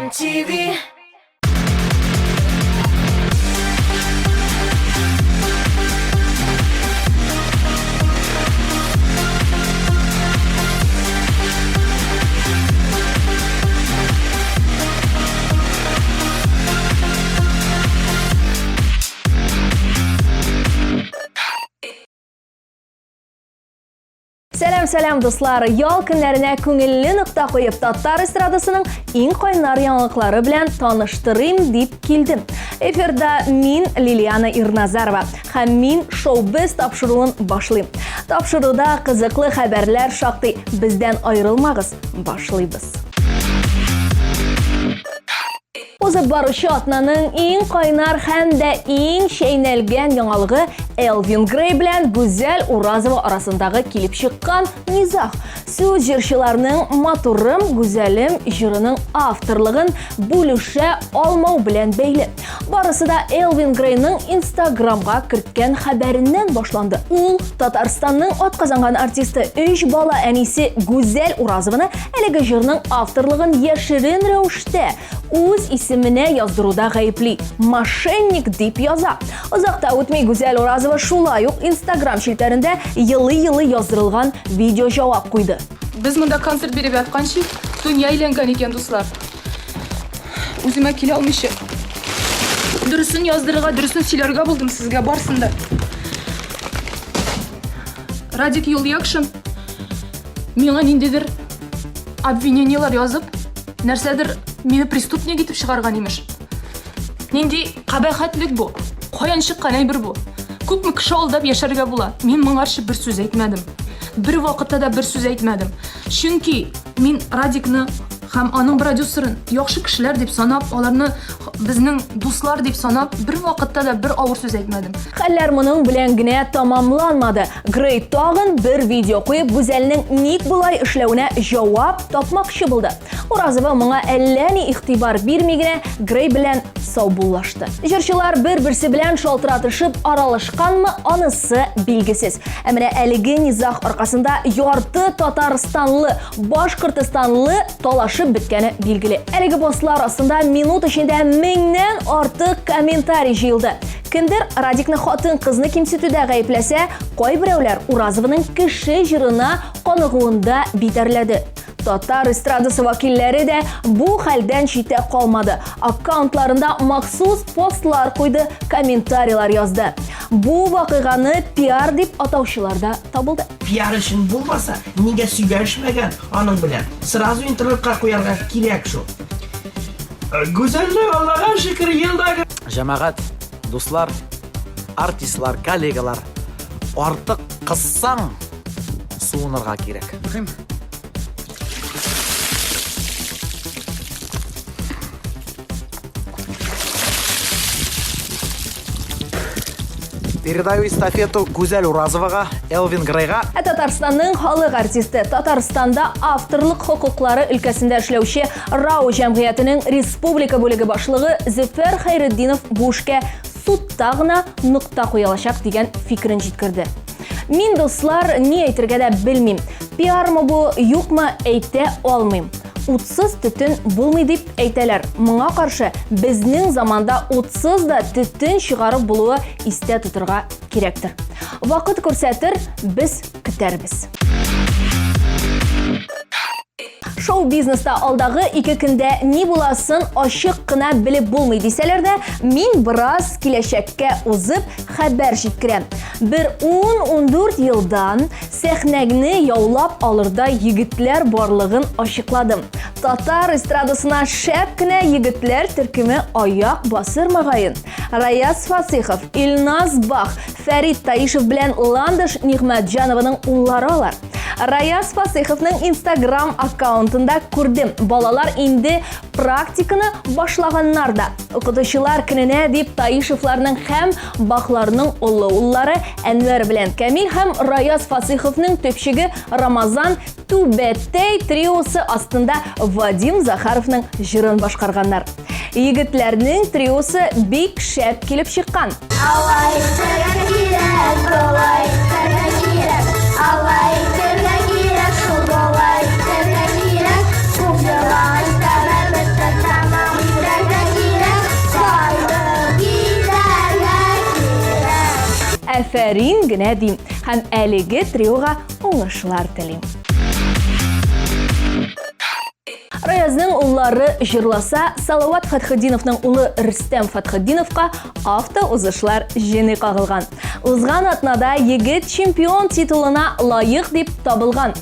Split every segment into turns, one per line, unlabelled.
MTV.
Сәлам, сәлам, дуслар! Ял көннәренә күңелле нокта куеп, татар эстрадасының иң кайнар яңалыклары белән таныштырыйм дип килдем. Эфирда мин Лилиана Ирназарова һәм мин шоу-біз тапшыруын башлыйм. Тапшыруда кызыклы хәбәрләр шактый. Бездән аерылмагыз, башлыйбыз. Узып баручы атнаның иң кайнар һәм дә иң чәйнәлгән яңалыгы Элвин Грей белән Гүзәл Уразова арасындагы килеп чыккан низаг. Сүз җырчыларның Матурым, гүзәлем җырының авторлыгын бүлешә алмау белән бәйле. Барысы да Элвин Грейның Инстаграмга керткән хәбәреннән башланды. Ул Татарстанның атказанган артисты, өч бала әнисе Гүзәл Уразованы әлеге җырның авторлыгын яшерен рәвештә үз исеменә яздыруда гаепли. Мошенник дип яза. Озак та үтми Гүзәл Уразова шулай ук Инстаграм челтәрендә елый-елый яздырылган видео җавап куйды.
Без монда концерт биреп ятканчы, дөнья әйләнгән икән, дуслар. Үземә килә алмыйча. Дөресен яздырырга, дөресен сөйләргә булдым сезгә барсын да. Радик Юлъякшин миңа ниндидер обвинениелар язып, нәрсәдер мине преступник итеп чыгарган имеш. Нинди кабахәтлек бу? Каян чыккан әйбер бу? Күпме кеше алдап яшәргә була? Мин моңарчы бер сүз әйтмәдем. Бер вакытта да бер сүз әйтмәдем. Чөнки мин Радикны һәм аның продюсерын яхшы кешеләр дип санап, аларны безнең дуслар дип санап, бер вакытта да бер авыр сүз әйтмәдем.
Хәлләр моның белән генә тәмамланмады. Грей тагын бер видео куеп, Гүзәлнең ник болай эшләвенә җавап тапмакчы булды. Уразова моңа әллә ни игътибар бирми генә Грей белән саубуллашты. Җырчылар бер-берсе белән шалтыратышып аралашканмы, анысы билгесез. Ә менә әлеге низаг аркасында ярты татарстанлы, башкортостанлы талашып беткәне билгеле. Әлеге постлар астында минут эчендә меңнән артык комментарий җыелды. Кемдер Радикны хатын-кызны кимсетүдә гаепләсә, кайберәүләр Уразованың кеше җырына каныгуында битәрләде. Татар эстрадасы вәкилләре дә бу хәлдән читтә калмады. Аккаунтларында махсус постлар куйды, комментарийлар язды. Бу вакыйганы пиар дип атаучылар да табылды.
Пиар өчен булмаса, нигә сөйләшмәгән аның белән? Сразу интернетка куярга кирәк шул. Гүзәлләр, Аллага шөкер, елдагы
Җәмәгать, дуслар, артистлар, коллегалар, артык кыссаң, суынырга кирәк. Передаю эстафету Гүзәл Уразовага, Элвин Грейга.
Ә Татарстанның халык артисты, Татарстанда авторлык хокуклары өлкәсендә эшләүче РАО җәмгыятенең республика бүлеге башлыгы Зөфәр Хәйретдинов бу эшкә судта гына нокта куелачак дигән фикерен җиткерде. Мин, дуслар, ни әйтергә дә белмим. Пиармы бу, юкмы, әйтә алмыйм. Утсыз төтен булмый дип әйтәләр. Моңа каршы безнең заманда утсыз да төтен чыгарып булуы истә тотырга кирәктер. Вакыт күрсәтер, без көтәрбез. Шоу-бизнеста алдагы ике көндә ни буласын ачык кына белеп булмый дисәләр дә, мин бераз киләчәккә узып хәбәр җиткерәм. Бер 10-14 елдан сәхнәгне яулап алырдай егетләр барлыгын ачыкладым. Татар эстрадасына шәп кенә егетләр төркеме аяк басыр мөгаен. Раяз Фасыйхов, Илназ Бах, Фәрит Таишев белән Ландыш Нигъмәтҗанованың уллары алар. Раяз Фасыйховның Инстаграм аккаунтында күрдем. Балалар инде практиканы башлаганнар да. Укытучылар көненә дип Таишевларның һәм Бахларның олы уллары Әнвәр белән Камил һәм Раяз Фасыйховның төпчеге Рамазан Түбәтәй триосы астында Вадим Захаровның җырын башкарганнар. Егетләрнең триосы бик шәп килеп чыккан.
Алай итәргә кирәк, болай итәргә кирәк, алай итәргә кирәк, шул болай итәргә кирәк. Күп елагач та бер бетте тәмам.
Афәрин генә дим һәм әлеге триога уңышлар телим. Раязның уллары җырласа, Салават Фәтхетдиновның улы Рөстәм Фәтхетдиновка автоузышлар җене кагылган. Узган атнада егет чемпион титулына лаек дип табылган.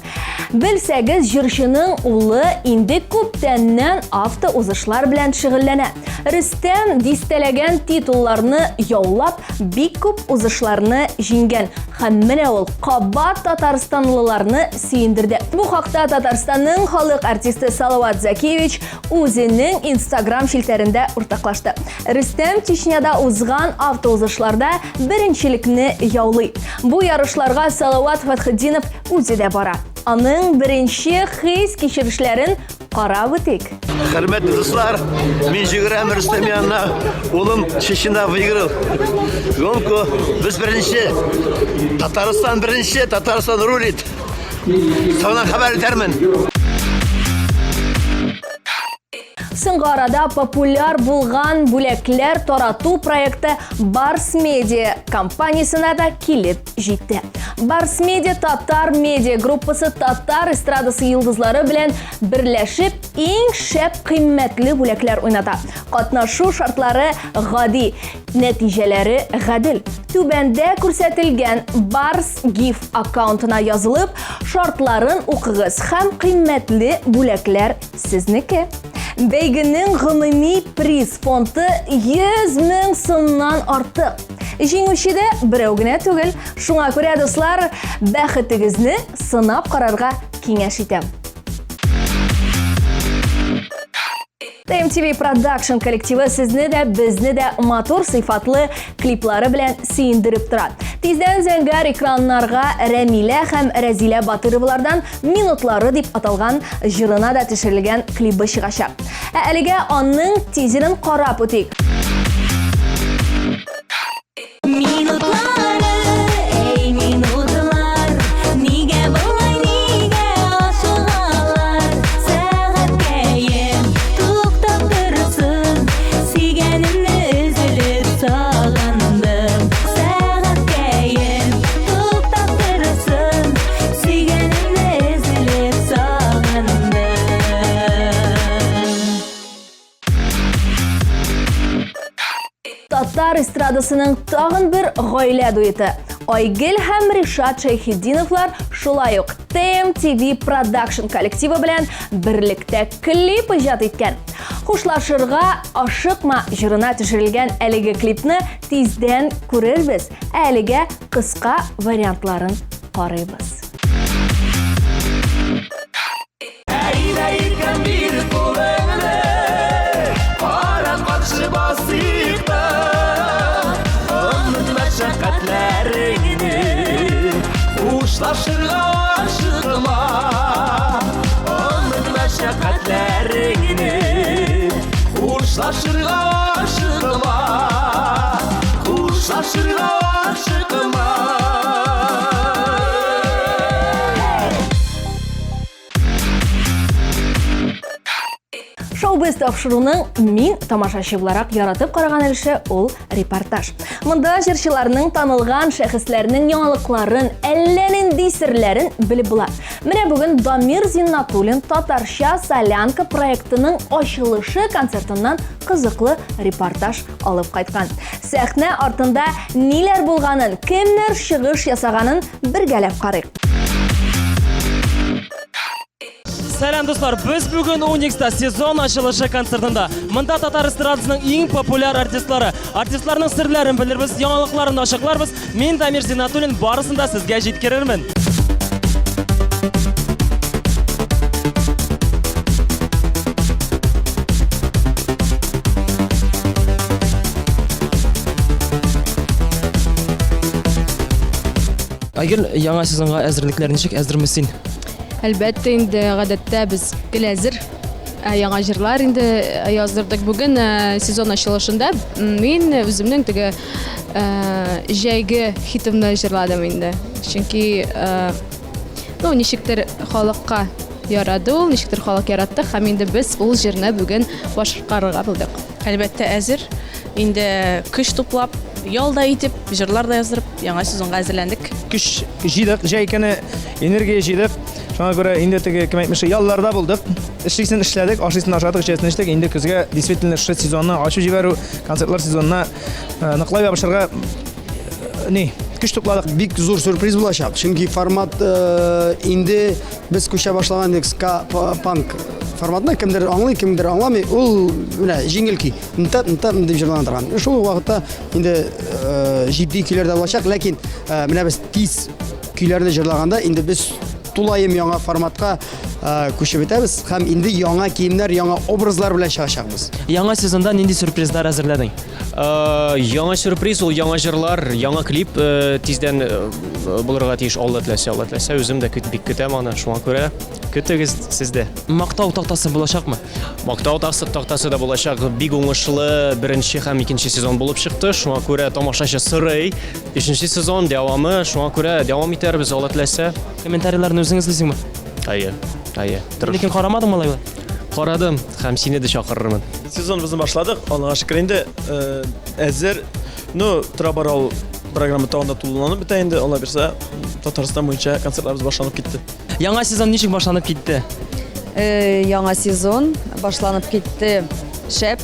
Белсәгез, җырчының улы инде күптәннән автоузышлар белән шөгыльләнә. Рөстәм дистәләгән титулларны яулап, бик күп узышларны җиңгән. Һәм менә ул кабат татарстанлыларны сөендерде. Бу хакта Татарстанның халык артисты Салават Закиевич үзенең Инстаграм челтәрендә уртаклашты. Рөстәм Чечняда узган автоузышларда беренчелекне яулый. Бу ярышларга Салават Фәтхетдинов үзе дә бара. Аның беренче хис-кичерешләрен карап үтик.
Хөрмәтле дуслар, мин җигерәм Рөстәм янына. Улым Чеченда выиграл гонку. Без беренче. Татарстан беренче, Татарстан рулит. Соңыннан хәбәр итәрмен.
Соңгы арада популяр булган бүләкләр тарату проекты Барс Медиа компаниясенә дә килеп җитте. Барс Медиа татар медиа группасы татар эстрадасы йолдызлары белән берләшеп иң шәп кыйммәтле бүләкләр уйната. Катнашу шартлары гади, нәтиҗәләре гадел. Түбәндә күрсәтелгән Барс Гиф аккаунтына язылып, шартларын укыгыз һәм кыйммәтле бүләкләр сезнеке. Бәйгенең гомуми приз фонды 100 мең сумнан артык. Җиңүче дә берәү генә түгел. Шуңа күрә, дуслар, бәхетегезне сынап карарга киңәш итәм. TMTV Production коллективы сезне дә, безне дә матур сыйфатлы клиплары белән сөендереп тора. Тиздән зәңгәр экраннарга Рәмилә һәм Рәзилә Батыровлардан Минутлары дип аталган җырына да төшерелгән клибы чыгачак. Ә әлегә аның тизерын карап үтик.
Минутлары, эй, минутлар, нигә болай, нигә ашыгалар? Сәгатькәем туктап торсын, сөйгәнемне өзелеп сагындым. Сәгатькәем туктап торсын, сөйгәнемне өзелеп сагындым.
Татар эстрадасының тагын бер гаилә дуэты Айгел һәм Ришат Шәйхетдиновлар шулай ук TMTV Production коллективы белән берлектә клип иҗат иткән. Хушлашырга ашыкма җырына төшерелгән әлеге клипны тиздән күрербез. Ә әлегә кыска вариантларын карыйбыз.
Әйдә иркәм бир кулыңны, кара каршы басыйк та, онытма шәфкатьләреңне, хушлашырга ашыкма. Онытма шәфкатьләреңне, хушлашырга ашыкма, хушлашырга ашыкма.
Шоу-біз тапшыруның мин тамашачы буларак яратып караган өлеше ул репортаж. Монда җырчыларның танылган шәхесләрнең яңалыкларын, әллә нинди серләрен белеп була. Менә бүген Дамир Зиннатуллин Татарча солянка проектының ачылышы концертыннан кызыклы репортаж алып кайткан. Сәхнә артында ниләр булганын, кемнәр чыгыш ясаганын бергәләп карыйк.
Сәлам, дуслар! Без бүген Уникста сезон ачылышы концертында. Монда татар эстрадасының иң популяр артистлары. Артистларның серләрен белербез, яңалыкларын ачыкларбыз. Мин Дамир Зиннатуллин барысын да сезгә җиткерермен. Айгөл, яңа сезонга әзерлекләр ничек? Әзерме син?
Әлбәттә инде, гадәттә без гел әзер. Ә, яңа җырлар инде э, яздырдык. Бүген э, сезон ачылышында мин үземнең теге э, җәйге хитымны җырладым инде. Чөнки ну, ничектер халыкка ярады ул, ничектер халык яратты һәм инде без ул җырны бүген башкарырга булдык.
Әлбәттә, әзер. Инде көч туплап, Ял да итеп, җырлар да яздырып, яңа сезонга әзерләндек.
Көч җыйдык, җәй көне энергия җыйдык. Шуңа күрә инде теге кем әйтмешли, ялларда булдык. Эшлисен эшләдек, ашыйсын ашадык, эчәсен эчтек. Инде көзгә действительно шушы сезонны ачып җибәрү, концертлар сезонына э, ныклап ябышырга э, ни, көч тупладык.
Бик зур сюрприз булачак, чөнки формат э, инде без күчә башлаган идек ска панк форматына кемдер аңлый, кемдер аңламый. Ул менә җиңел көй. Нта нта дип җырлана торган. Шул ук вакытта инде э, җитди көйләр дә булачак, ләкин э, менә без тиз көйләрне җырлаганда инде без тулаем яңа форматка э, күчеп бетәбез һәм инде яңа киемнәр, яңа образлар белән чыгачакбыз.
Яңа сезонда нинди сюрпризлар әзерләдең?
Яңа сюрприз ул яңа җырлар, яңа клип тиздән булырга тиеш, Алла теләсә, Алла теләсә, үзем дә бик көтәм аны, шуңа күрә көтегез сез дә.
Мактау тактасы булачакмы?
Мактау тактасы да булачак. Бик уңышлы беренче һәм икенче сезон булып чыкты. Шуңа күрә тамашачы сорый. Өченче сезон дәвамы, шуңа күрә дәвам итәрбез, Алла теләсә.
Комментарийларны үзең эзлисеңме?
Әйе, әйе.
Ләкин карамадың малай?
Карадым һәм сине дә чакырырмын.
Сезон безне башладык, Аллага шөкер инде э, әзер. Ну, тора-бара ул программа тагын да тулыланып бетә инде, Алла бирсә, Татарстан буенча концертларыбыз башланып китте.
Яңа сезон ничек башланып китте?
Э, яңа сезон башланып китте. Шәп.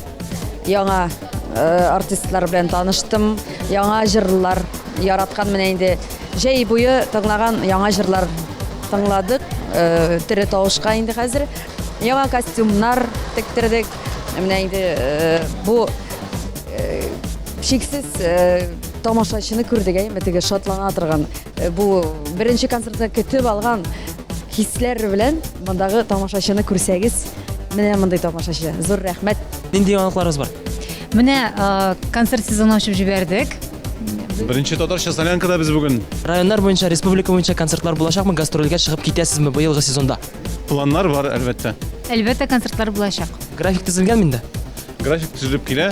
Яңа э, артистлар белән таныштым. Яңа җырлар яраткан менә инде җәй буе тыңлаган яңа җырлар тыңладык. Э, тере тавышка инде хәзер. Яңа костюмнар тектердек. Менә инде бу шиксез тамашачыны күрдек, әйме, теге шатлана торган Э, бу беренче концертта көтеп алган хисләр белән мондагы тамашачыны күрсәгез, менә мондый тамашачы. Зур рәхмәт.
Нинди яңалыкларыгыз бар?
Менә э, концерт сезоны ачып җибәрдек.
Беренче татарча солянкада без бүген.
Районнар буенча, республика буенча концертлар булачакмы? Гастрольгә чыгып китәсезме быелгы сезонда?
Планнар бар, әлбәттә.
Әлбәттә, концертлар булачак.
График төзелгәнме инде?
График төзелеп килә.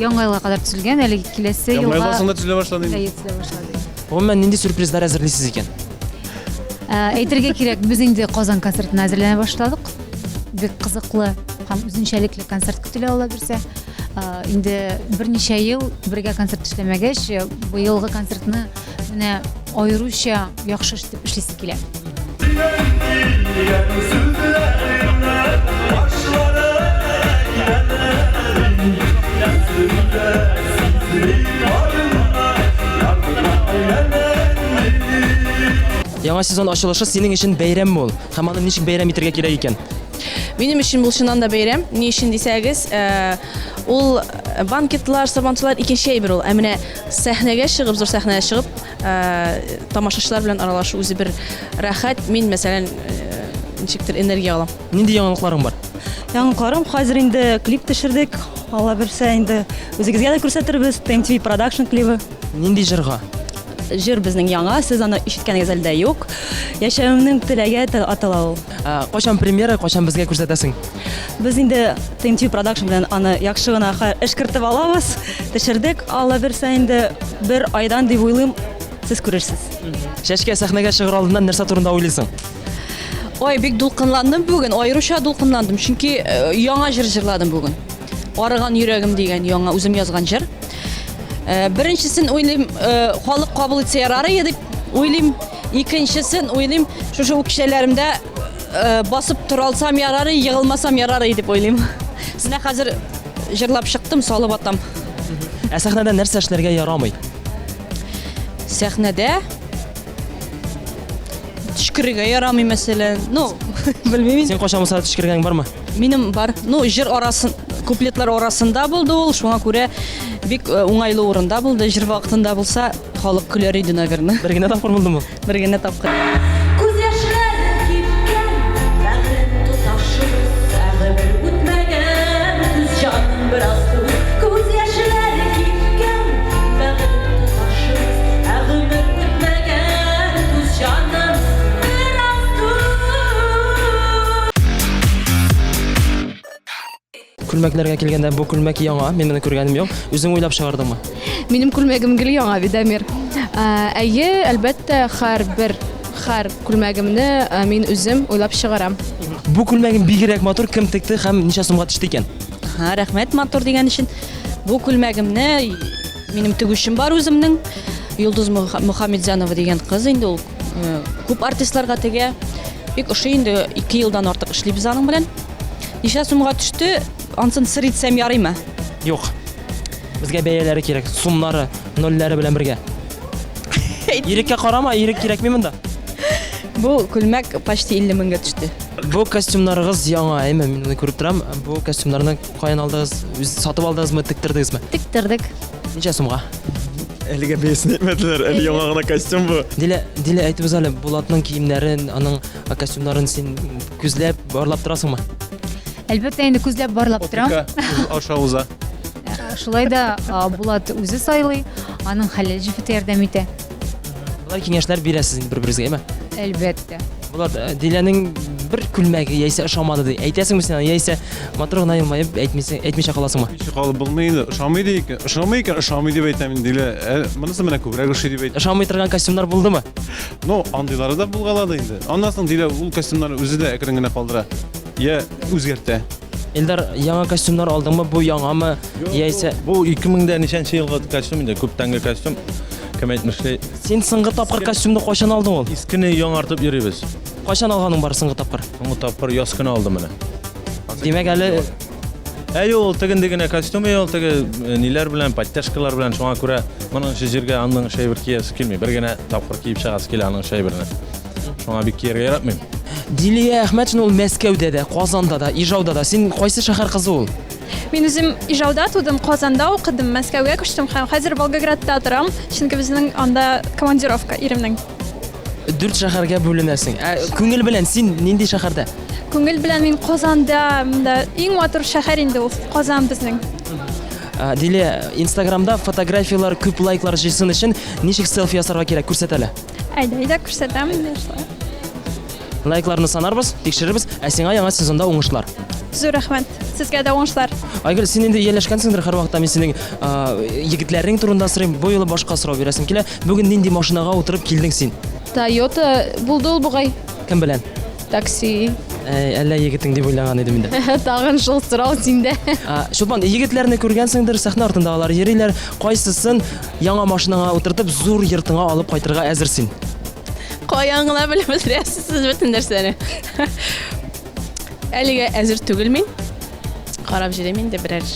Яңа елга кадәр төзелгән, әле киләсе елга.
Яңа елдан соң да төзелә башлады инде.
Әйе, төзелә башлады.
Гомумән, нинди сюрпризлар әзерлисез икән?
Ә, Әйтергә кирәк, без инде Казан концертына әзерләнә башладык. Бик кызыклы һәм үзенчәлекле концерт көтелә ала бирсә. Ә, Инде берничә ел бергә концерт эшләмәгәч, быелгы концертны менә аеруча яхшы итеп эшлисе килә.
Яңа сезон ачылышы синең өчен бәйрәмме ул? Һәм аны ничек бәйрәм итәргә кирәк икән?
Минем өчен бу чыннан да бәйрәм. Ни өчен дисәгез, э, ул банкетлар, сабантуйлар икенче әйбер ул. Ә менә сәхнәгә чыгып, зур сәхнәгә чыгып, Э, тамашачылар белән аралашу үзе бер рәхәт. Мин, мәсәлән, э, ничектер энергия алам.
Нинди яңалыкларың бар?
Яңалыкларым хәзер инде клип төшердек. Алла бирсә инде үзегезгә дә күрсәтербез. TMTV Production клибы.
Нинди җырга?
Җыр безнең яңа, сез аны ишеткәнегез әле дә юк. Яшәвемнең теләге атала ул.
Ә, кайчан премьера, кайчан безгә күрсәтәсең?
Без инде TMT Production белән аны яхшы гына эшкертеп алабыз. Төшердек. Алла бирсә инде бер айдан дип уйлыйм, сез күрерсез.
Чәчкә сәхнәгә чыгыр алдыннан нәрсә турында уйлыйсың?
Ой, бик дулкынландым бүген, аеруча дулкынландым, чөнки э, яңа җыр җырладым бүген. Арыган йөрәгем дигән яңа үзем язган җыр. Э, беренчесен уйлыйм, э, халык кабул итсә ярар иде дип уйлыйм. Икенчесен уйлыйм, шушы үкчәләремдә Э, басып тора алсам ярар, егылмасам ярар дип уйлыйм. Менә хәзер җырлап чыктым, салып атам.
Ә сәхнәдә нәрсә эшләргә ярамый?
Сәхнәдә төчкерергә ярамый, мәсәлән. Ну, белмим.
Син кайчан булса төчкергәнең бармы?
Минем бар. Ну, җыр арасын, куплетлар арасында булды ул, шуңа күрә бик э, уңайлы урында булды. Җыр вакытында булса, Халык көләр иде, наверное.
Бер генә тапкыр булдымы?
Бер генә тапкыр.
Күз яшьләрем кипкән, бәгърем тоташып, ә гомер үтмәгән, түз җаным бераз түз. Күз яшьләре кипкән, бәгърем тоташып, ә гомер үтмәгән, түз җаным бераз түз.
Күлмәкләргә килгәндә, бу күлмәк яңа, мин моны күргәнем юк. Үзең уйлап чыгардыңмы?
Минем күлмәгем гел яңа бит, Дамир. Әйе, әлбәттә, һәрбер һәр күлмәгемне мин үзем уйлап чыгарам.
Бу күлмәгең бигрәк матур, кем текте һәм ничә сумга төште икән?
Ха, рәхмәт матур дигән өчен. Бу күлмәгемне Минем тегүчем бар үземнең. Йолдыз Мөхәммәтзянова дигән кыз инде ул э, күп артистларга тегә. Бик ошый инде, 2 елдан артык эшлибез аның белән. Ничә сумга төште, ансын сер итсәм ярыймы?
Юк. Безгә бәяләре кирәк, сумнары, нольләре белән бергә. Иреккә карама, ирек кирәкми монда.
Бу күлмәк почти 50 меңгә төште.
Бу костюмнарыгыз яңа, әйме? Мин моны күреп торам. Бу костюмнарны каян алдыгыз? Үз сатып алдыгызмы, тектердегезме?
Тектердек.
Ничә сумга?
Әлегә бәясен әйтмәделәр, әле яңа гына костюм бу.
Дилә, Дилә, әйтеп уз әле, Булатның киемнәрен, аның костюмнарын син күзләп, барлап торасыңмы?
Әлбәттә инде күзләп барлап торам.
Аша уза.
Шулай да Булат үзе сайлый, аның хәләл җефете ярдәм итә.
Болай киңәшләр бирәсез инде бер-берегезгә, әйме?
Әлбәттә.
Булат, э, Диләнең бер күлмәге яисә ошамады ди. Әйтәсеңме син аны, яисә матур гына елмаеп әйтмисең, әйтмичә каласыңмы?
Әйтмичә калып булмый инде. Ошамый ди икән, ошамый икән, ошамый дип әйтәм инде. Дилә, ә, монысы менә күбрәк ошый дип әйтә.
Ошамый торган костюмнар булдымы?
Ну, андыйлары да булгалады инде. Аннан соң Дилә ул костюмнарны үзе дә әкрен генә калдыра. Я үзгәртә.
Илдар, яңа костюмнар алдыңмы? Бу яңамы? Яисә
Бу 2000 дә ничәнче елгы костюм инде, күптәнге костюм. Кем әйтмешли.
Син соңгы тапкыр костюмны кайчан алдың ул?
Искене яңартып йөрибез.
Кайчан алганың бар соңгы тапкыр?
Соңгы тапкыр яз көне алдым менә.
Димәк, әле
Әй, ул тегенде генә костюм, ул теге э, ниләр белән, подтяжкалар белән, шуңа күрә моның ише җиргә аның ише әйбер киясе килми. Бер генә тапкыр киеп чыгасы килә аның ише әйберне. Шуңа бик кияргә яратмыйм.
Дилия Әхмәтшина ул Мәскәүдә дә, Казанда да, Ижауда да. Син кайсы шәһәр кызы ул?
Мин үзем Ижауда тудым, Казанда укыдым, Мәскәүгә күчтем һәм хәзер Волгоградта торам, чөнки безнең анда командировка иремнең.
Дүрт шәһәргә бүленәсең. Ә күңел белән син нинди шәһәрдә?
Күңел белән мин Казанда, монда иң матур шәһәр инде ул Казан безнең.
Ә, Дилия, Инстаграмда фотографияләр күп лайклар җыйсын өчен ничек селфи ясарга кирәк, күрсәт әле.
Әйдә, әйдә, күрсәтәм инде шулай.
Лайкларны санарбыз, тикшерербез, ә сиңа яңа сезонда уңышлар.
Зур рәхмәт. Сезгә дә уңышлар.
Айгөл, син инде ияләшкәнсеңдер, һәрвакытта мин синең егетләрең турында сорыйм. Бу юлы башка сорау бирәсем килә. Бүген нинди машинага утырып килдең син?
Тойота булды ул бугай.
Кем белән?
Такси.
Әй, әллә егетең дип уйлаган идем инде.
Тагын шул сорау синдә.
Чулпан, егетләрне күргәнсеңдер, сәхнә артында алар йөриләр. Кайсысын яңа машинаңа утыртып, зур йортыңа алып кайтырга әзер син?
Каян гына белеп бетерәсез сез бөтен нәрсәне? Әлегә әзер түгел мин. Карап җөрим инде берәр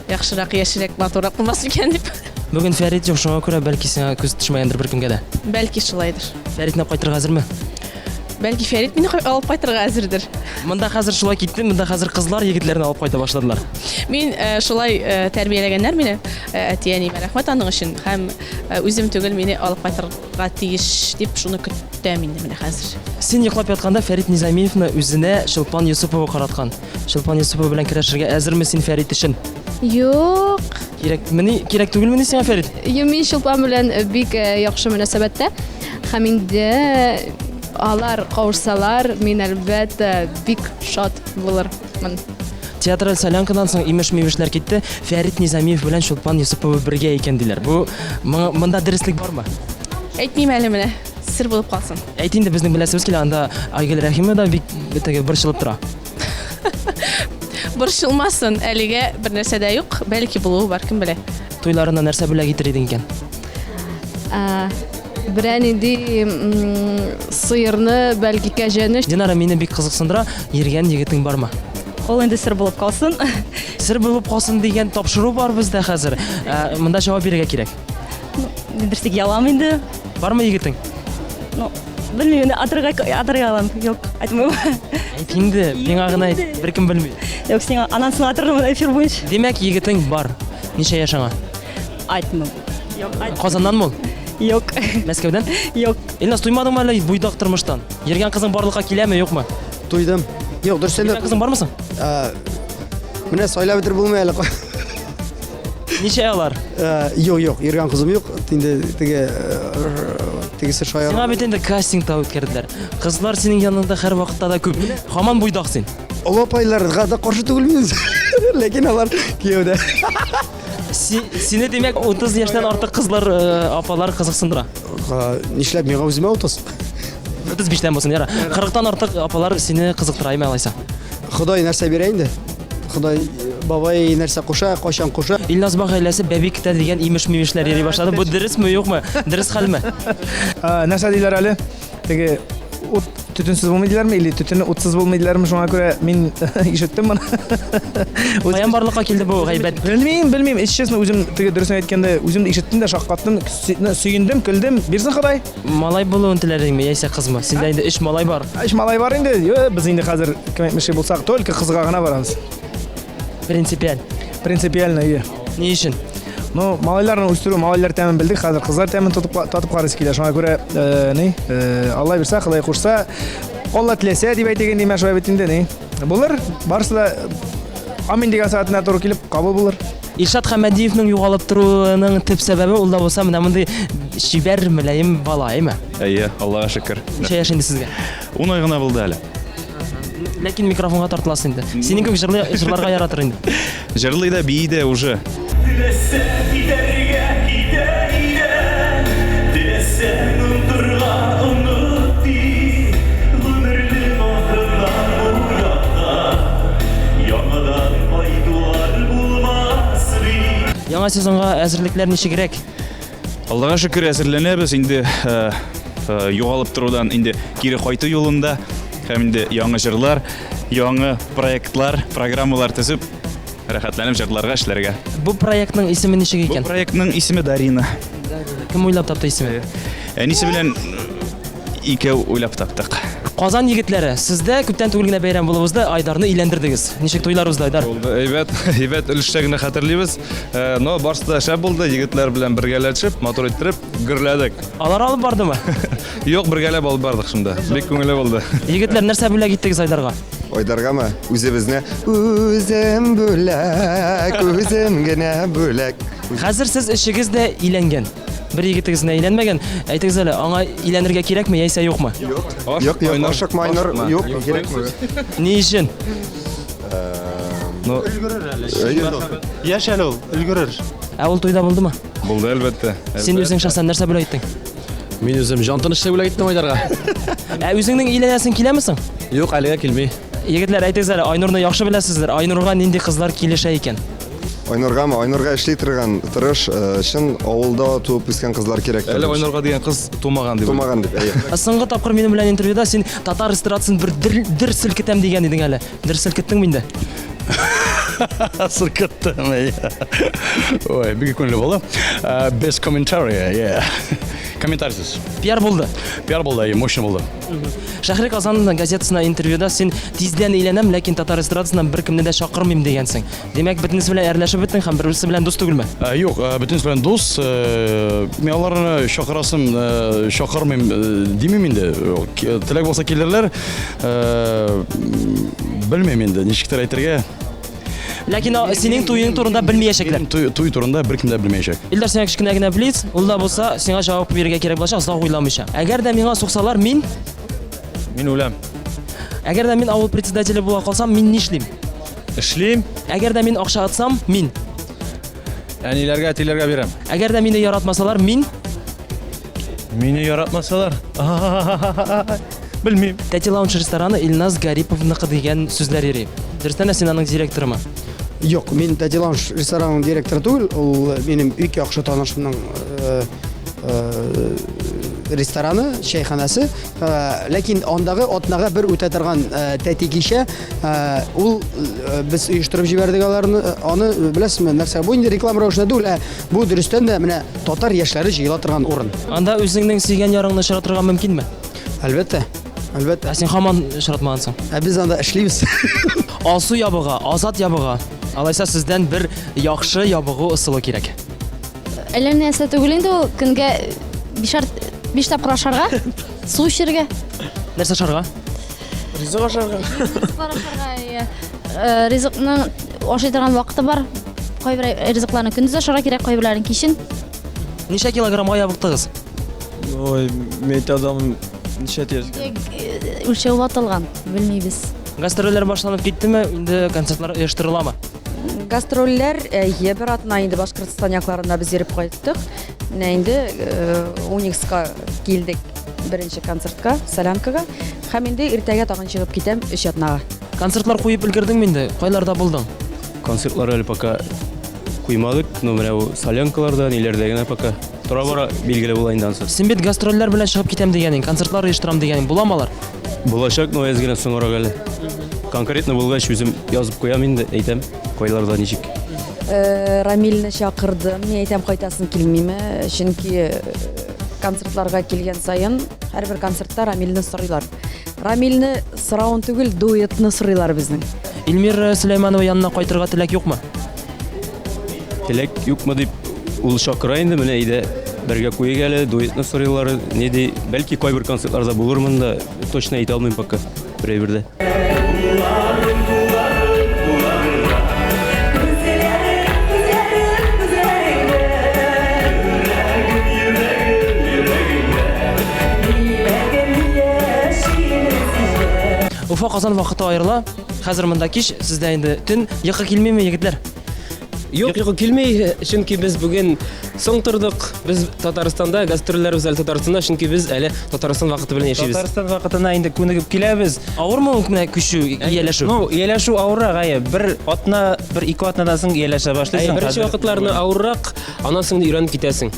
яхшырак, яшьрәк, матуррак булмас микән дип.
Бүген Фәрит юк, шуңа күрә бәлки сиңа күз төшмәгәндер беркемгә дә.
Бәлки шулайдыр.
Фәритне алып кайтырга әзерме?
Бәлки Фәрит мине алып кайтырга әзердер.
Монда хәзер шулай китте, монда хәзер кызлар егетләрне алып кайта башладылар.
Мин э, шулай э, тәрбияләгәннәр мине, э, әти-әниемә рәхмәт аның өчен һәм үзем түгел мине алып кайтырга тиеш дип шуны көтәм инде менә хәзер.
Син йоклап ятканда Фәрит Низамиевны үзенә Чулпан Йосыпова караткан. Чулпан Йосыпова белән көрәшергә әзерме син Фәрит өчен?
Юк.
Кирәкмени, кирәк түгелмени сиңа Фәрит?
Юк, мин Чулпан белән бик яхшы мөнәсәбәттә. Һәм инде алар кавышсалар, мин әлбәттә бик шат булырмын.
Театраль солянкадан соң имеш-мимешләр китте. Фәрит Низамиев белән Чулпан Йосыпова бергә икән диләр. Бу монда дөреслек бармы?
Әйтмим әле менә, сер булып калсын.
Әйт инде, безнең беләсебез килә, анда Айгөл Рәхимова да бик теге борчылып тора.
Борчылмасын, әлегә бер нәрсә дә юк, бәлки булуы бар, кем белә.
Туйларына нәрсә бүләк итер идең икән?
Берәр нинди сыерны, бәлки кәҗәне.
Динара, мине бик кызыксындыра, йөргән егетең бармы?
Ул инде сер булып калсын.
Сер булып калсын дигән тапшыру бар бездә хәзер. Ә, монда җавап бирергә кирәк.
Дөресек ялам инде.
Бармы егетең?
Ну, белмим инде, атырга атырга алам. Юк, әйтмим.
Әйт инде, миңа гына әйт, беркем белми.
Юк, сиңа аннан соң атырмын эфир буенча.
Димәк, егетең бар. Ничә яшь аңа?
Айтмам. Юк, айтмам.
Казаннанмы ул?
Юк.
Мәскәүдән?
Юк.
Илназ, туймадыңмы әллә буйдак тормыштан? Йөргән кызың барлыкка киләме, юкмы?
Туйдым. Юк, дөрестән дә.
Йөргән кызың бармы соң?
Менә сайлап бетереп булмый әле.
Ничә алар?
Юк, юк, йөргән кызым юк. Инде теге тегесе шаяр.
Сиңа бит инде кастинг та үткәрделәр. Кызлар синең яныңда һәрвакытта да күп. Һаман буйдак син.
Олы апайларга да каршы түгел мин. Ләкин алар кияүдә.
Сине димәк 30 яшьтән артык кызлар, э, апалар кызыксындыра.
Нишләп миңа үземә 30?
35-тән булсын, яра. 40-тан артык апалар сине кызыктыра, әйме алайса.
Ходай нәрсә бирә инде? Ходай э, Бабай нәрсә куша, кайчан куша.
Илназ Бак гаиләсе бәби көтә дигән имеш-мимешләр йөри башлады. Бу дөресме, юкмы? Дөрес хәлме?
Нәрсә диләр әле? Теге ут төтенсез булмый диләрме или төтене утсыз булмый диләрме? Шуңа күрә мин ишеттем моны.
Каян барлыкка килде бу гайбәт?
Белмим, белмим. Если честно, үзем теге дөресен әйткәндә, үзем дә ишеттем дә шаккаттым, сөендем, көлдем. Бирсен Ходай.
Малай булуын теләдеңме, яисә кызмы? Синдә инде өч малай бар.
Өч малай бар инде. Йо, без инде хәзер кем әйтмешли булсак, только кызга гына барабыз.
Принципиаль.
Принципиально, ие.
Ни өчен?
Ну, малайларны үстерү, малайлар тәмен белдек, хәзер кызлар тәмен тотып, татып карыйсы килә. Шуңа күрә, э, ни, э, Алла бирсә, Ходай кушса, Алла теләсә дип әйтик инде, шулай бит инде, ни. Булыр, барысы да амин дигән сәгатенә туры килеп, кабул булыр.
Илшат Хәмәдиевның югалып торуының төп сәбәбе ул да булса менә мондый чибәр, мөлаем бала, әйме?
Әйе, Аллага шөкер.
Ничә яшь инде сезгә?
Ун ай гына булды әле.
Ләкин микрофонга тартыласың инде. Синең кебек җырлый, җырларга яратыр инде.
Җырлый да, бии дә уже.
Теләсәң китәргә китә идем, Теләсәң онытырга оныт дип, Гомернең ахырдан бу якка Яңадан кайтулар булмас бит.
Яңа сезонга әзерлекләр ничегрәк?
Аллага шөкер, әзерләнәбез инде э, э, югалып торудан инде кире кайту юлында һәм инде яңа җырлар, яңа проектлар, программалар төзеп, рәхәтләнеп җырларга, эшләргә.
Бу проектның исеме ничек икән?
Бу проектның исеме Дарина.
Кем уйлап тапты исемен?
Әнисе белән икәү уйлап таптык.
Казан егетләре, сездә күптән түгел генә бәйрәм булып узды, Айдарны өйләндердегез. Ничек туйлар узды, Айдар?
Булды, әйбәт, әйбәт өлешчә генә хәтерлибез. Э, но барысы да шәп булды, егетләр белән бергәләшеп, матур иттереп гөрләдек.
Алар алып бардымы?
Юк, бергәләп алып бардык шунда. Бик күңелле булды.
Егетләр, нәрсә бүләк иттегез Айдарга?
Айдаргамы? Үзебезне үзем бүләк, үзем генә бүләк.
Хәзер сез өчегез дә өйләнгән. Бер егетегез генә өйләнмәгән. Әйтегез әле, аңа өйләнергә кирәкме яисә юкмы?
Юк, юк, ашыкма, Айнур, юк, кирәкме.
Ни өчен?
Ну,
өлгерер
әле. Яшь әле ул, өлгерер.
Ә ул туйда булдымы?
Булды, әлбәттә.
Син үзең шәхсән нәрсә бүләк иттең?
Мин үзем җан тынычлыгы бүләк иттем Айдарга.
Ә үзеңнең өйләнәсең киләме соң?
Юк, әлегә килми.
Егетләр, әйтегез әле, Айнурны яхшы беләсездер. Айнурга нинди кызлар килешә икән?
Айнургамы? Айнурга эшли торган, тырыш, э, чын авылда туып үскән кызлар кирәк.
Әле Айнурга дигән кыз тумаган дип.
Тумаган дип, әйе.
Ә Соңгы тапкыр минем белән интервьюда син татар эстрадасын бер дер, дер селкетәм дигән идең әле. Дер селкеттеңме инде?
Селкеттем, әйе. Ой, бик күңелле булды. Э, Без комментария, yeah. Комментарийсыз.
Пиар булды.
Пиар булды, әйе, мощный булды.
Шәһри Казан газетасына интервьюда син тиздән өйләнәм, ләкин татар эстрадасыннан беркемне дә чакырмыйм дигәнсең. Димәк, бөтенесе белән әрләшеп беттең һәм бер-берсе белән дус түгелме?
Э, Юк, э, бөтенесе белән дус. Э, Мин аларны чакырасым, э, чакырмыйм э, димим инде. Э, Теләк булса килерләр. Э, Белмим инде, ничектер әйтергә.
Ләкин а, синең туең турында белмәячәкләр.
Туй, туй турында беркем дә белмәячәк.
Илдар, сиңа кечкенә генә блиц, ул да булса, сиңа җавап бирергә кирәк булачак, озак уйламыйча. Әгәр дә миңа суксалар, мин
Мин үләм.
Әгәр дә мин авыл председателе була калсам, мин нишлим?
Эшлим.
Әгәр дә мин акча атсам, мин
Әниләргә, әтиләргә бирәм.
Әгәр дә мине яратмасалар, мин
Мине яратмасалар. Белмим.
Тәти лаунж рестораны Илназ Гариповныкы дигән сүзләр йөри. Дөрестән дә син аның директорымы?
Юк, мин Тәти лаунж ресторанының директоры түгел, ул минем бик яхшы танышымның э, э, рестораны, чәйханәсе. Э, ләкин андагы атнага бер үтә торган тәти кичә, ул без оештырып җибәрдек аларны. Аны беләсезме, нәрсә? Бу инде реклама рәвешендә түгел, ә бу дөрестән дә менә татар яшьләре җыела торган урын.
Анда үзеңнең сөйгән ярыңны очратырга мөмкинме?
Әлбәттә. Әлбәттә.
Ә син һаман очратмагансың.
Ә без анда эшлибез.
Алсу ябыга, Азат ябыга. Алайса сездән бер яхшы ябыгу ысулы кирәк.
Әллә нәрсә түгел инде ул, көнгә бишәр биш тапкыр ашарга, су эчәргә.
Нәрсә ашарга?
Ризык ашарга.
Ризыклар ашарга, иә. Э, Ризыкның ашый торган вакыты бар. Кайбер ризыкларны көндез ашарга кирәк, кайберләрен кичен.
Ничә килограммга ябыктыгыз?
Ой, мин әйтә алмыйм, ничә тияр икән.
Э, Үлчәү ватылган, белмибез.
Гастрольләр башланып киттеме? Инде концертлар оештырыламы?
Гастрольләр, әйе, бер атна инде Башкортстан якларында без йөреп кайттык. Менә инде э, Уникска килдек беренче концертка, Солянкага. Һәм инде иртәгә тагын чыгып китәм өч атнага.
Концертлар куеп өлгердеңме инде? Кайларда булдың?
Концертлар әле пока куймадык, но менә бу солянкаларда, ниләрдә генә пока. Тора-бара билгеле була инде ансы.
Син бит гастрольләр белән чыгып китәм дигәнең, концертлар оештырам дигәнең, буламы алар?
Булачак, но әз генә соңрак әле. Конкретно булгач, үзем язып куям инде, әйтәм, кайларда ничек.
Э, Рамилне чакырдым. Мин әйтәм, кайтасың килмиме? Чөнки э, концертларга килгән саен һәрбер концертта Рамилне сорыйлар. Рамилне соравын түгел, дуэтны сорыйлар безнең.
Эльмира Сөләйманова янына кайтырга теләк юкмы?
Теләк юкмы дип ул чакыра инде, менә әйдә бергә куйыйк әле, дуэтны сорыйлар, ни ди, бәлки кайбер концертларда булырмын да, точно әйтә алмыйм пока, бер әйбер дә.
Уфа Казан вакыты аерыла. Хәзер монда кич, сездә инде төн. Йокы килмиме, егетләр?
Юк, йокы килми, чөнки без бүген соң тордык. Без Татарстанда, гастрольләребез әле Татарстанда, чөнки без әле Татарстан вакыты белән яшибез.
Татарстан вакытына инде күнегеп киләбез.
Авырмы ул менә күчү, ияләшү?
Ну, ияләшү авыррак, әйе. Бер атна, бер ике атнадан соң ияләшә башлыйсың.
Беренче вакытларны авыррак, аннан соң өйрәнеп китәсең.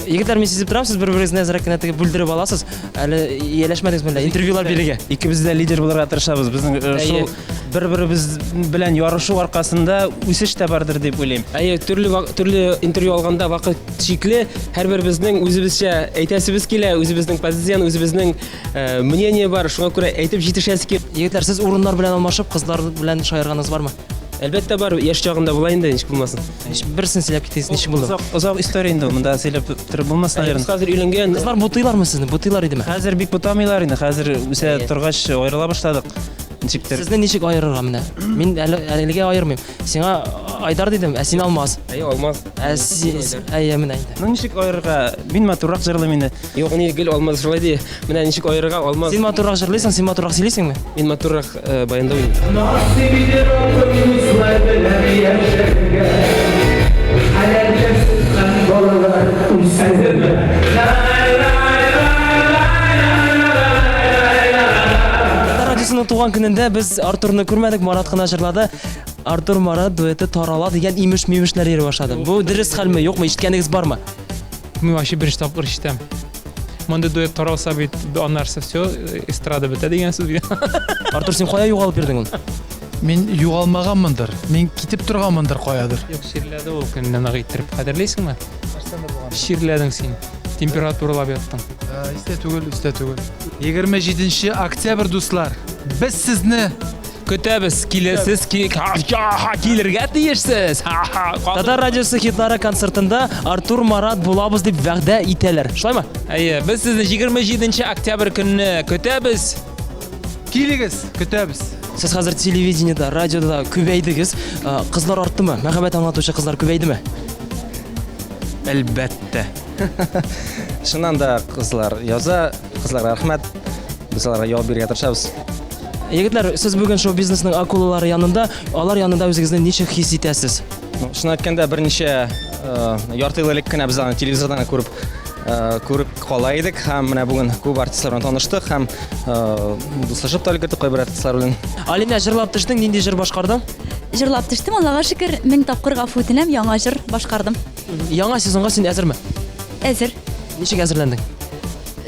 Егетләр, мин сизеп торам, сез бер-берегезне әзрәк кенә теге бүлдереп аласыз. Әле ияләшмәдегез менә интервьюлар бирергә.
Икебез дә лидер булырга тырышабыз. Безнең э, шул бер-беребез белән ярышу аркасында үсеш тә бардыр дип уйлыйм.
Әйе, төрле төрле интервью алганда вакыт чикле, һәрберебезнең үзебезчә әйтәсебез килә, үзебезнең позицияне, үзебезнең э, мнение бар, шуңа күрә әйтеп җитешәсе килә.
Егетләр, сез урыннар белән алмашып, кызлар белән шаярганыгыз бармы?
Әлбәттә бар, яшь чагында була инде, ничек булмасын.
Берсен сөйләп китегез, ничек булды?
Озак, озак история инде, монда сөйләп торып булмас, наверное.
Хәзер өйләнгән.
Кызлар бутыйлармы сезне? Бутыйлар идеме?
Хәзер бик бутамыйлар инде, хәзер үсә торгач аерыла башладык. Ничектер.
Сезне ничек аерырга менә? Мин әле әлегә аермыйм. Сиңа Айдар дидем, ә син Алмаз.
Әйе, Алмаз.
Ә син, әйе, менә инде.
Ну ничек аерырга? Мин матуррак җырлыйм инде.
Юк, ни гел Алмаз шулай ди. Менә ничек аерырга Алмаз.
Син матуррак җырлыйсың, син матуррак сөйлисеңме?
Мин матуррак э, баянда уйныйм.
Насыйп итер Раббым дуслар белән яшәргә. Хәләл кәсеп һәм балалар үстерергә.
Татар радиосының туган көнендә без Артурны күрмәдек, Марат кына җырлады. Артур Марат дуэты тарала дигән имеш-мимешләр йөри башлады. Бу дөрес хәлме, юкмы? Ишеткәнегез бармы?
Мин вообще беренче тапкыр ишетәм. Мондый дуэт таралса бит, аннарсы все, эстрада бетә дигән сүз бит.
Артур, син кая югалып йөрдең ул?
Мин югалмаганмындыр. Мин китеп торганмындыр каядыр.
Юк, чирләде ул көнне нык иттереп. Хәтерлисеңме? Чирләдең син. Температуралап яттың.
Истә түгел, истә түгел. 27 октябрь, дуслар. Без сезне
Көтәбез, киләсез, килергә тиешсез.
Татар радиосы хитлары концертында Артур Марат булабыз дип вәгъдә итәләр. Шулаймы?
Әйе, без сезне 27 октябрь көнне көтәбез.
Килегез, көтәбез.
Сез хәзер телевидениедә, радиода күбәйдегез. Кызлар арттымы? Мәхәббәт аңлатучы кызлар күбәйдеме?
Әлбәттә. Чыннан да кызлар яза, кызларга рәхмәт. Без аларга җавап бирергә тырышабыз.
Егетләр, сез бүген шоу-бизнесның акулалары янында, алар янында үзегезне ничек хис итәсез?
Ну, чын әйткәндә, берничә э, ярты ел элек кенә без аны телевизордан күреп э, күреп кала идек һәм менә бүген күп артистлар белән таныштык һәм э, дуслашып та өлгердек кайбер артистлар белән.
Алинә, җырлап төштең, нинди җыр башкардың?
Җырлап төштем, Аллага шөкер, мең тапкыр гафу үтенәм, яңа җыр башкардым.
Яңа сезонга син әзерме?
Әзер.
Ничек әзерләндең?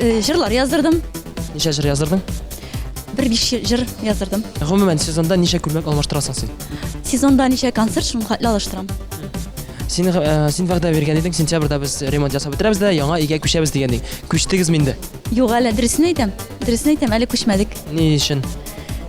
Э, җырлар яздырдым.
Ничә җыр яздырдың?
Бер биш җыр яздырдым.
Гомумән, сезонда ничә күлмәк алмаштырасың син?
Сезонда ничә концерт, шуның хәтле алыштырам.
Син, э, син вәгъдә биргән идең, сентябрьдә без ремонт ясап бетерәбез дә, яңа өйгә күчәбез дигән идең. Күчтегезме инде?
Юк әле, дөресен әйтәм. Дөресен әйтәм, әле күчмәдек.
Ни өчен?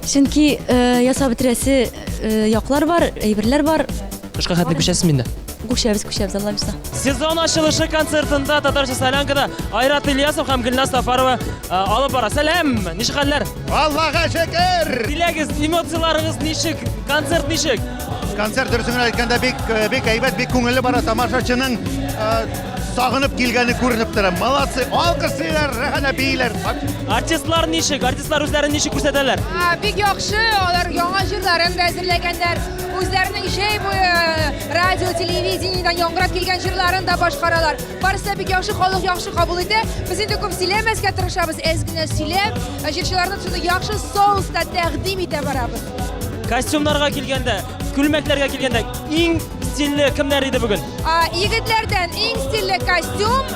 Чөнки э, ясап бетерәсе э, яклар бар, әйберләр бар.
Кышка хәтле күчәсезме инде?
Күчәбез, күчәбез, Алла бирса.
Сезон ачылышы концертында Татарча солянкада Айрат Ильясов һәм Гөлназ Сафарова э, алып бара. Сәлам! Ничек хәлләр?
Аллага шөкер!
Диләгез, эмоцияләрегез ничек? Концерт ничек?
Концерт дөресен генә әйткәндә бик э, бик әйбәт, бик күңелле бара. Тамашачының э, сагынып килгәне күренеп тора. Молодцы! Алкышлыйлар, рәхәтләнеп бииләр.
Артистлар ничек? Артистлар үзләрен ничек күрсәтәләр?
Бик яхшы, алар яңа җырларын да әзерләгәннәр. Үзләренең җәй буе радио, телевидениедән яңгырап килгән җырларын да башкаралар. Барысы да бик яхшы, халык яхшы кабул итә. Без инде күп сөйләмәскә тырышабыз, әз генә сөйләп, җырчыларны шуны яхшы соуста тәкъдим итә барабыз.
Костюмнарга килгәндә, Күлмәкләргә килгәндә, иң стильле кемнәр иде бүген?
Егетләрдән иң стильле костюм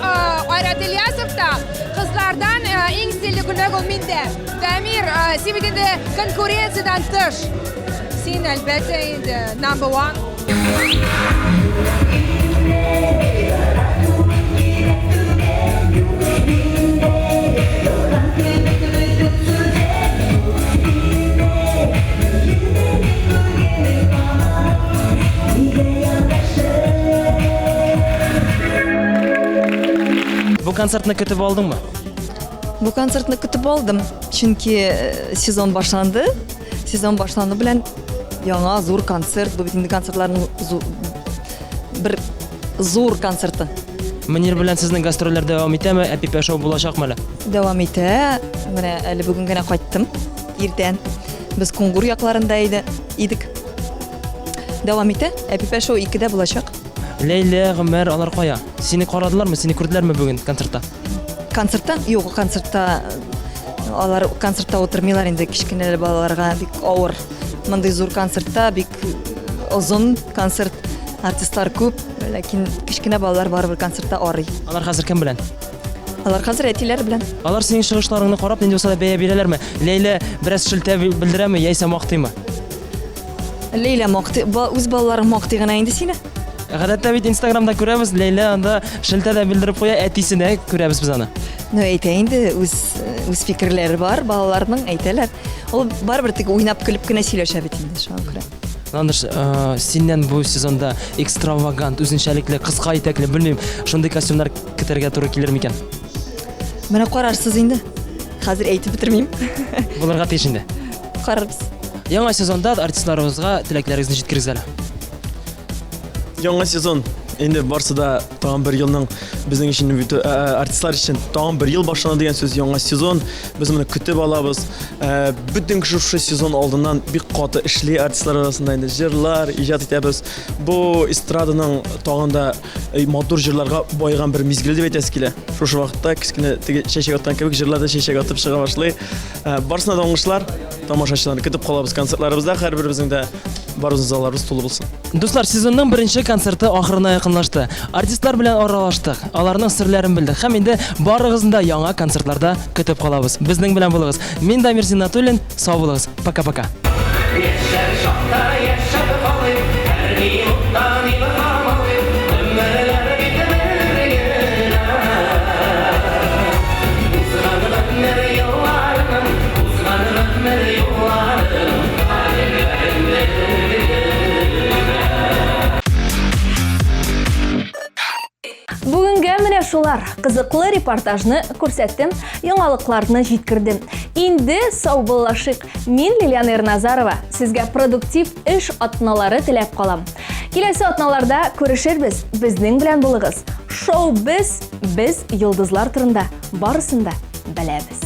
Айрат Ильясовта, кызлардан иң стильле күлмәк ул миндә. Дамир, син бит инде конкуренциядән тыш. Син, әлбәттә, инде number one.
Бу концертны көтеп алдыңмы?
Бу концертны көтеп алдым, чөнки э, сезон башланды. Сезон башлану белән яңа зур концерт, бу бит инде концертларның бер зур концерты.
Мөнир белән сезнең гастрольләр дәвам итәме? Әпипә шоу булачакмы әле?
Дәвам итә. Менә әле бүген генә кайттым иртән. Без Кунгур якларында иде, идек. Дәвам итә. Әпипә шоу икедә булачак.
Ләйлә, Гомәр, алар кая? Сине карадылармы, сине күрделәрме бүген концертта?
Концертта? Юк, концертта алар концертта утырмыйлар инде кечкенә балаларга бик авыр. Мондый зур концертта бик озын концерт, артистлар күп, ләкин кечкенә балалар барыбер концертта арый.
Алар хәзер кем белән?
Алар хәзер әтиләре белән.
Алар синең чыгышларыңны карап, нинди булса да бәя бирәләрме? Ләйлә бераз шелтә белдерәме, яисә мактыймы?
Ләйлә мактый, үз балаларың мактый гына инде сине.
Гадәттә бит Инстаграмда күрәбез, Ләйлә анда шелтә дә белдереп куя, әтисенә күрәбез без аны.
Ну, әйтә инде, үз, үз фикерләре бар балаларның, әйтәләр. Ул барыбер тик уйнап көлеп кенә сөйләшә бит инде, шуңа күрә.
Ландыш, э, синнән бу сезонда экстравагант, үзенчәлекле, кыска итәкле, белмим, шундый костюмнар көтәргә туры килер микән?
Менә карарсыз инде. Хәзер әйтеп бетермим.
Булырга тиеш инде.
Карарбыз.
Яңа сезонда артистларыбызга теләкләрегезне җиткерегез әле.
Яңа сезон. Инде барсы да тагын бер елның безнең өчен бит, э, э, артистлар өчен тагын бер ел башлана дигән сүз, яңа сезон. Без моны көтеп алабыз. Э, бөтен кеше шушы сезон алдыннан бик каты эшли артистлар арасында инде җырлар иҗат итәбез. Бу эстраданың тагын да матур җырларга баеган бер мизгел дип әйтәсе килә. Шушы вакытта кечкенә теге чәчәк аткан кебек җырлар да чәчәк атып чыга башлый. Барысына да уңышлар. Тамашачыларны көтеп калабыз концертларыбызда. Һәрберебезнең дә барыбызның залларыбыз тулы булсын.
Дуслар, сезонның беренче концерты ахырына якынлашты. Артистлар белән аралаштык, аларның серләрен белдек һәм инде барыгызны да яңа концертларда көтеп калабыз. Безнең белән булыгыз. Мин Дамир Зиннатуллин, сау булыгыз. Пока-пока. Яшәр чакта яшәп калыйк, һәр минуттан илһам алыйк, гомерләр бит бер генә. Узган гомер елларының, узган гомер юлларының кадерләрен белдек генә.
Бүгенгә менә шулар. Кызыклы репортажны күрсәттем, яңалыкларны җиткердем. Инде саубуллашыйк. Мин Лилиана Ирназарова, сезгә продуктив эш атналары теләп калам. Киләсе атналарда күрешербез. Безнең белән булыгыз. Шоу без, без йолдызлар турында барысын да беләбез.